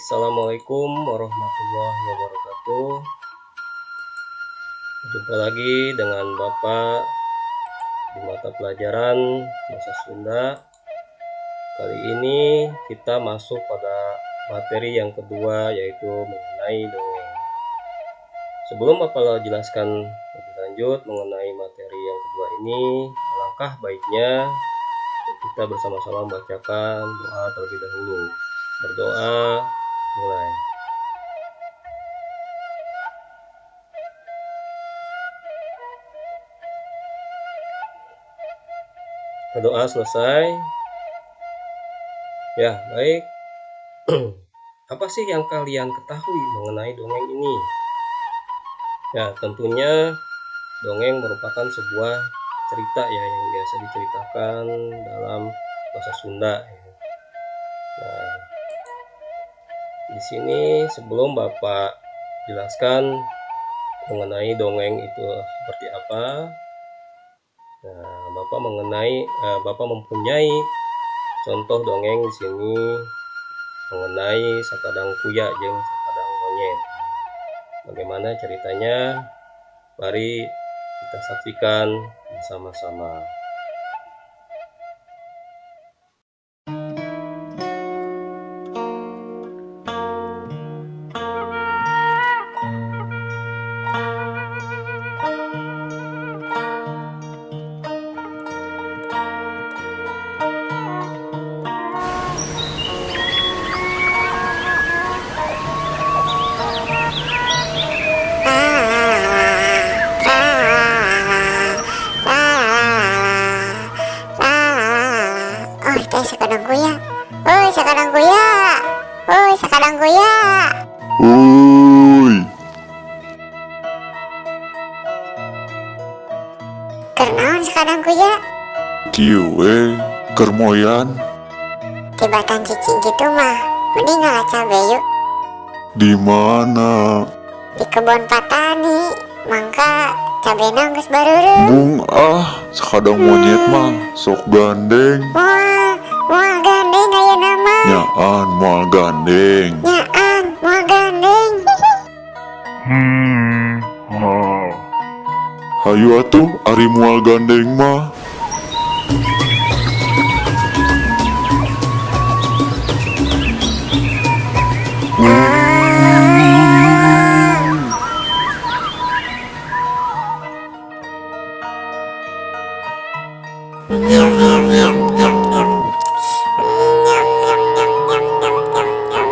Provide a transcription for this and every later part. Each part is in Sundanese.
Assalamualaikum warahmatullahi wabarakatuh. Jumpa lagi dengan Bapak di mata pelajaran Bahasa Sunda. Kali ini kita masuk pada materi yang kedua, yaitu mengenai dongeng. Sebelum Bapak jelaskan lebih lanjut mengenai materi yang kedua ini, alangkah baiknya kita bersama-sama membacakan doa terlebih dahulu. Berdoa mulai. Berdoa selesai. Ya, baik. Apa sih yang kalian ketahui mengenai dongeng ini? Ya, tentunya dongeng merupakan sebuah cerita ya yang biasa diceritakan dalam bahasa Sunda. Ya. Nah, di sini sebelum Bapak jelaskan mengenai dongeng itu seperti apa, nah, Bapak mempunyai contoh dongeng di sini mengenai Sakadang Kuya jeung Sakadang Monyet. Bagaimana ceritanya? Mari kita saksikan bersama-sama. Oh, teh Sakadang Kuya. Oi, Sakadang Kuya. Oi, Sakadang Kuya. Oi. Keur naon Sakadang Kuya? Kieu we, keur moyan. Tibatan cicing kitu mah, mending ngala cabe yuk. Di mana? Di kebon patani, mangka cabena geus bareureum. Bung ah, Sakadang Monyet mah sok gandeng. Moal, moal gandeng ayeuna mah. Nyaan moal gandeng. Nyaan moal gandeng. Hayu atuh ari moal gandeng mah. Nyam nyam nyam nyam nyam. Nyam nyam nyam nyam nyam nyam nyam.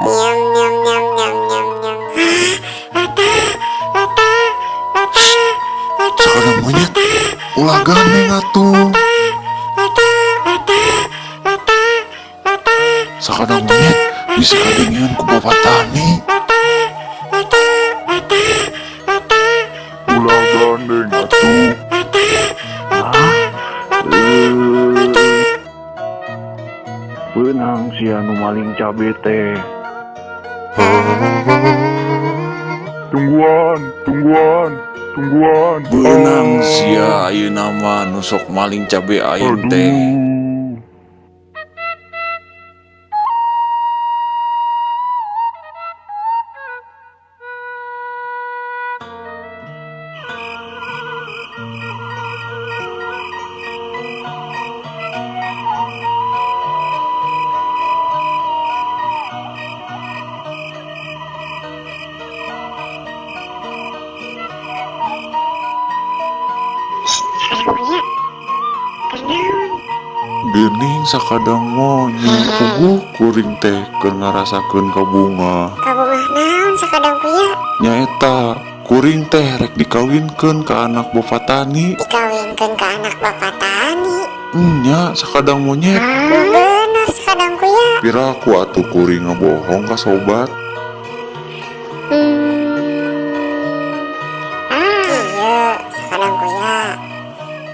Nyam nyam nyam nyam nyam nyam. Lata, lata, lata, lata. Sakadang Monyet, ulah gandeng atuh. Lata, lata, lata, lata. Sakadang Monyet bisa kadengean ku bapak tani. Lata, lata, lata, lata. Ulah gandeng atuh. Lata, lata, lata, lata. Beunang sia nu maling cabe teh. Tungguan, tungguan, tungguan. Beunang sia ayeuna mah nu sok maling cabe aing teh. Sakadang Kuya. Keur naon? Geuning Sakadang Monyet, puguh kuring teh keur ngarasakeun kabungah. Kabungah naon Sakadang Kuya? Nyaeta kuring teh rek dikawinkeun ka anak bapak tani. Dikawinkeun ka anak bapak tani. Nya Sakadang Monyet. Nu bener Sakadang Kuya. Piraku atuh kuring ngabohong ka sobat. Kieu Sakadang Kuya.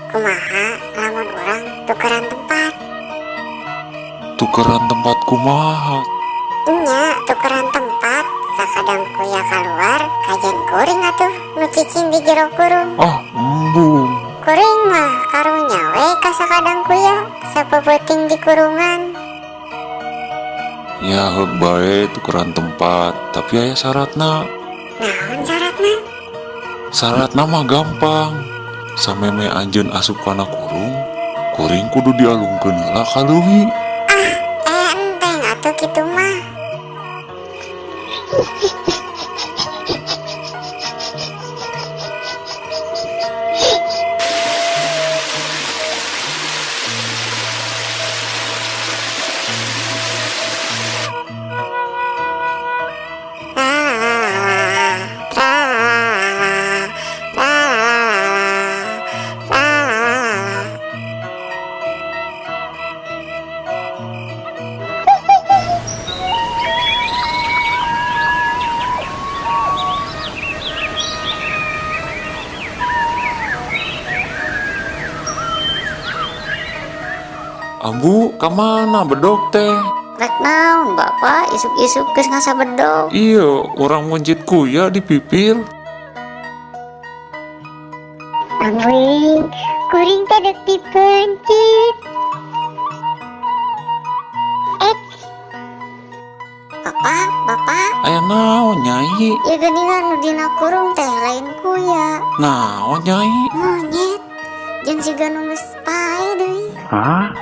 Kumaha lamun urang tukeran tempat? Tukeran tempat kumaha? Nya tukeran tempat. Sakadang Kuya keluar, kajen kuring atuh nu cicing di jero kurung. Ah, embung. Kuring mah karunya we ka Sakadang Kuya, sapeupeting di kurungan. Ya heuk bae tukeran tempat, tapi aya syaratna. Naon syaratna? Syaratna mah gampang. Sameme anjeun asup kana kurung, kuring kudu dialungkeun heula ka leuwi. Ah, enteng atuh kitu mah. Ambu, kamana bedog teh? Rek naon bapak isuk-isuk geus ngasa bedog. Iya, orang mencit kuya di pipir. Ambuing, kuring teh dek dipencit. Bapak, bapak. Aya naon nyai? Ya geuningan nu dina kurung teh lain kuya. Naon nyai? Monyet. Jeung siga nu geus pae deui. Hah?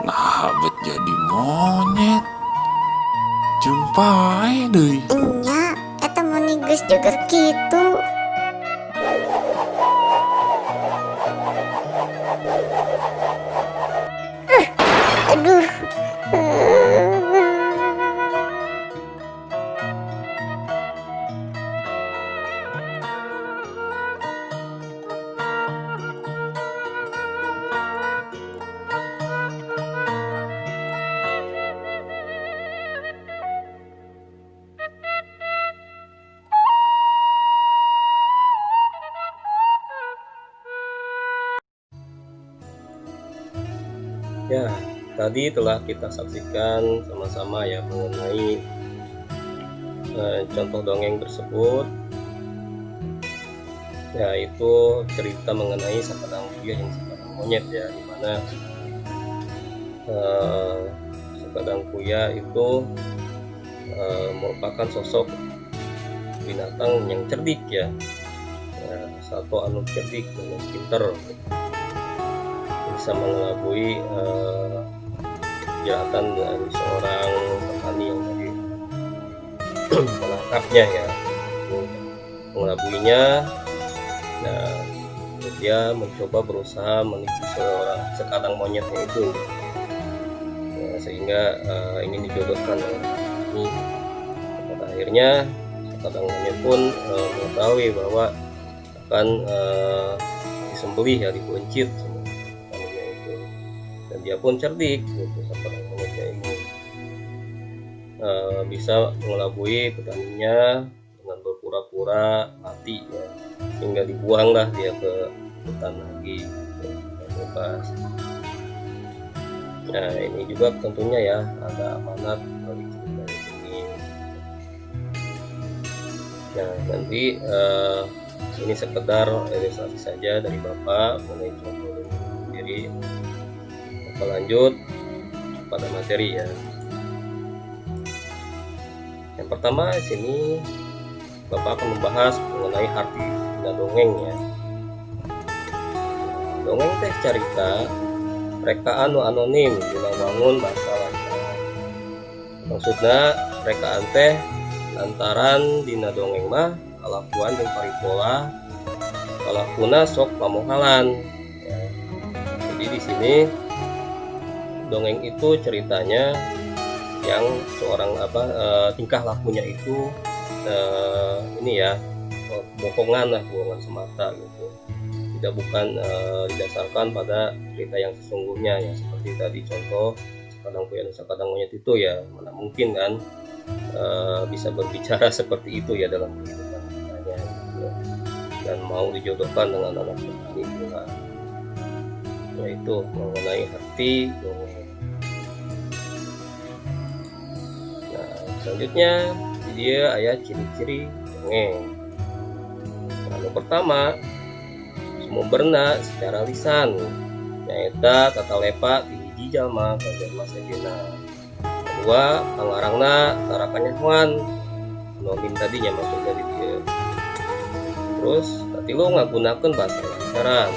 Nah, bet jadi monyet. Jeung pae deui. Nya, eta mun geus jeger kitu. Aduh. Ya, tadi telah kita saksikan sama-sama ya mengenai contoh dongeng tersebut, yaitu cerita mengenai Sakadang Kuya dan Sakadang Monyet ya, dimana Sakadang Kuya itu merupakan sosok binatang yang cerdik ya, satu anu cerdik dan yang pinter, bisa mengelabui kejahatan dari seorang petani yang tadi menangkapnya ya, mengelabuinya. Nah, dia mencoba berusaha menipu seorang sekadang monyetnya itu ya, sehingga ingin dijodohkan dengan petani. Pada akhirnya sekadang monyet pun mengetahui bahwa akan disembelih ya, dipencit. Dan dia pun cerdik gitu, seorang monyetnya ini bisa mengelabui petaninya dengan berpura-pura mati ya, sehingga dibuanglah dia ke hutan lagi gitu, bebas. Nah, ini juga tentunya ya ada amanat bagi cerita ini. Nah, nanti ini sekedar ilustrasi saja dari Bapak mengenai contoh sendiri. Kita lanjut pada materi ya. Yang pertama di sini Bapak akan membahas mengenai arti dongeng ya. Dongeng teh carita rekaan nu anonim dina wangun bahasa lantaran. Maksudna rekaan teh lantaran dina dongeng mah kalakuan jeung paripola kalakuna sok pamohalan ya. Jadi di sini dongeng itu ceritanya yang seorang tingkah lakunya itu ini ya, bohongan lah, bohongan semata gitu. Tidak bukan didasarkan pada cerita yang sesungguhnya ya, seperti tadi contoh Sakadang Kuya dan Sakadang Monyet itu ya, mana mungkin kan bisa berbicara seperti itu ya dalam kehidupan kitanya gitu. Dan mau dijodohkan dengan anak petani pula, yaitu mengenai arti dongeng. Nah, selanjutnya dia ayat ciri-ciri dongeng. dongeng. Nah, anu pertama sumberna secara lisan nyaeta tata lepa ti hiji jalma ka jalma sejenna. Kedua, pangarangna tara kanyahoan anonim tadinya maksudnya di dieu. Terus katilu ngagunakeun bahasa lancaran.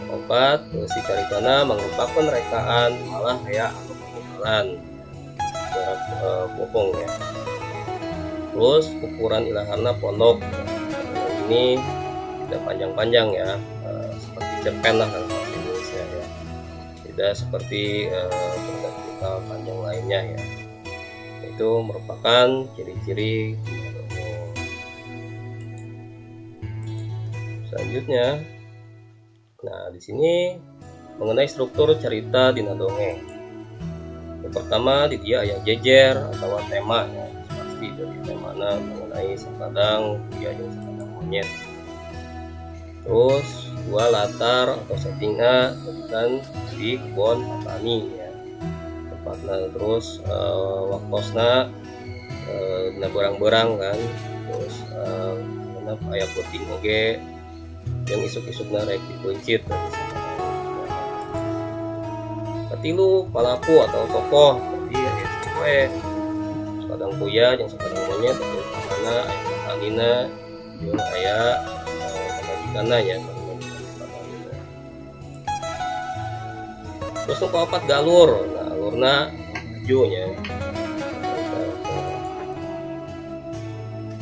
Opat, si caritana mangrupakeun rekaan malah aya anu pangungkalan secara bohong ya. Terus ukuran ilaharna pondok. Nah, ini tidak panjang-panjang ya, seperti cerpen lah dalam bahasa Indonesia ya. Tidak seperti cerita-cerita panjang lainnya ya. Itu merupakan ciri-ciri dongeng. Selanjutnya, nah di sini mengenai struktur cerita dina dongeng. Yang pertama di dia aya jejer atau tema ya, pasti dari temana mengenai sakadang kuya jeung sakadang monyet. Terus dua latar atau settingnya kan di kebun petani ya tempatnya. Terus waktosna dina berang-berang kan. Terus aya peuting oge yang isuk-isukna rek dipeuncit. Katilu palaku atau tokoh tadi aya we sakadang kuya jeung sakadang monyet atau utamana aya patanina jeung aya pamajikanna ya, pamajikan patanina. Terus nu kaopat galur. Nah, alurna maju nya.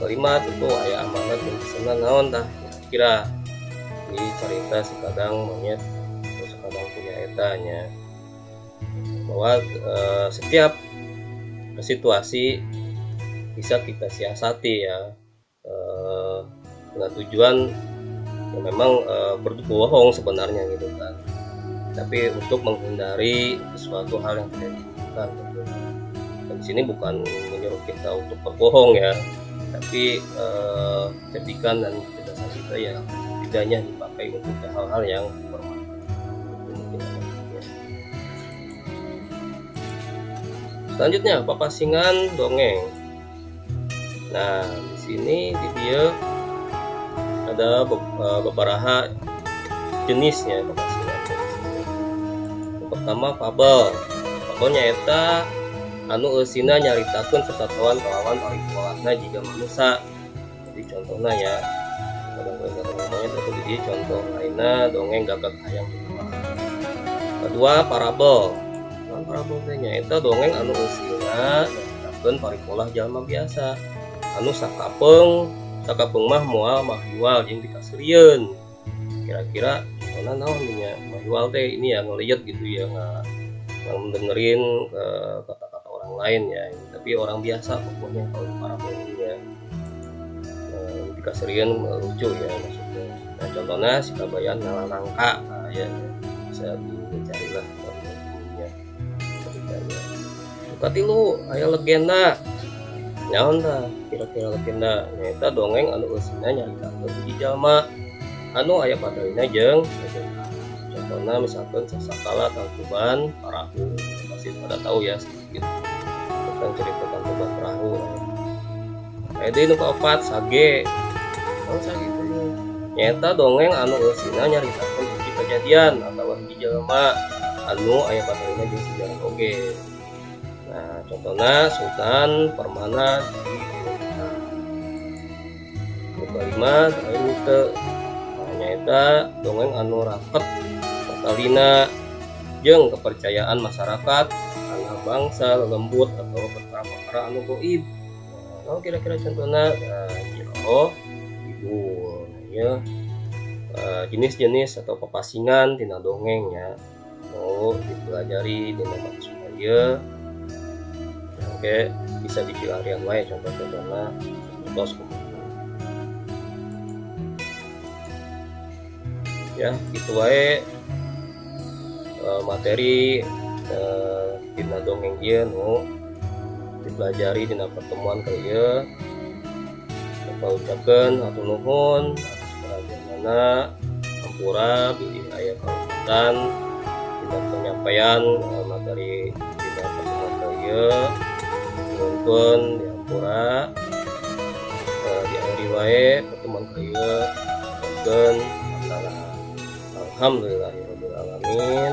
Kelima tentu aya amanat jeung pesenan naon tah kira-kira di cerita sekadang monyet atau sekadang kuya eta nya, bahwa setiap situasi bisa kita siasati ya, dengan tujuan yang memang berbohong sebenarnya gitu kan, tapi untuk menghindari sesuatu hal yang tidak diinginkan tentunya. Dan di sini bukan menyuruh kita untuk berbohong ya, tapi kecerdikan dan kecerdasan kita ya setidaknya dipakai untuk hal-hal yang bermanfaat. Itu mungkin ya. Selanjutnya papasingan dongeng. Nah, di sini di dia ada beberapa jenisnya papasingan. Yang pertama fabel. Fabel nyaeta anu eusina nyaritakeun sasatoan kalawan parikolahna jiga manusa. Jadi contohnya ya, kadang-kadang monyet atau jadi contoh lainnya dongeng gagak hayam. Kedua parabel. Naon parabel teh? Nyaeta dongeng anu eusina nyaritakeun parikolah jalma biasa anu sakapeung sakapeung mah moal mahiwal jeung dikaseurieun. Kira-kira contohna naon nya mahiwal teh ini ya, ngeliat gitu ya, nggak dengerin kata-kata orang lain ya, tapi orang biasa pokoknya kalau di parabel ini ya. Dikaseurieun lucu ya maksudnya. Nah, contohnya si kabayan ngala nangka. Nah, ya, bisa dicari lah ininya ceritanya. Katilu aya legenda. Naon tah kira-kira legenda? Nyaeta dongeng anu eusina nyaritakeun hiji jalma anu aya patalina jeung legenda. Contohnya misalkan Sasakala Tangkuban Parahu, pasti pada tahu ya sedikit tentang cerita Tangkuban Perahu. Aya deui nu kaopat sage. Naon sage teh? Nyaeta dongeng anu eusina nyaritakeun hiji kejadian atawa hiji jelema anu aya patalina jeung sejarah oge. Nah, contohnya Sultan Permana di Filipina. Nu kalima aya mite. Nah, nyaeta dongeng anu raket patalina jeung kepercayaan masyarakat karena bangsa lelembut atau perkara-perkara anu goib. Nah, kira-kira contohnya nah, Nyi Roro Kidul. Nah, ya, jenis-jenis atau papasingan tina dongeng ya mau dipelajari dina bahasa ieu. Oke, bisa dipilarian wae contoh-contohna tos kumaha. Ya, gitu wae materi dina dongeng ieu nu dipelajari dina pertemuan kali ieu. Bapak ucapkeun hatur nuhun atas perhatianana, hampura bilih aya kalepatan dina penyampaian materi dina pertemuan kali ieu. Nuhunkeun dihampura. Sakitu wae pertemuan ka ieu. Mungkin masalah. Alhamdulillahirabbil alamin.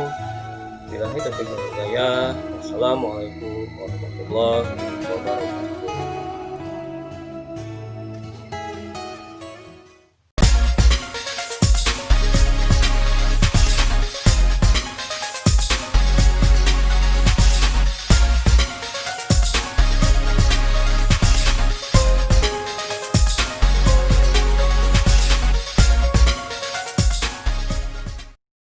Billahi taufiq wal hidayah. Wassalamualaikum warahmatullahi wabarakatuh.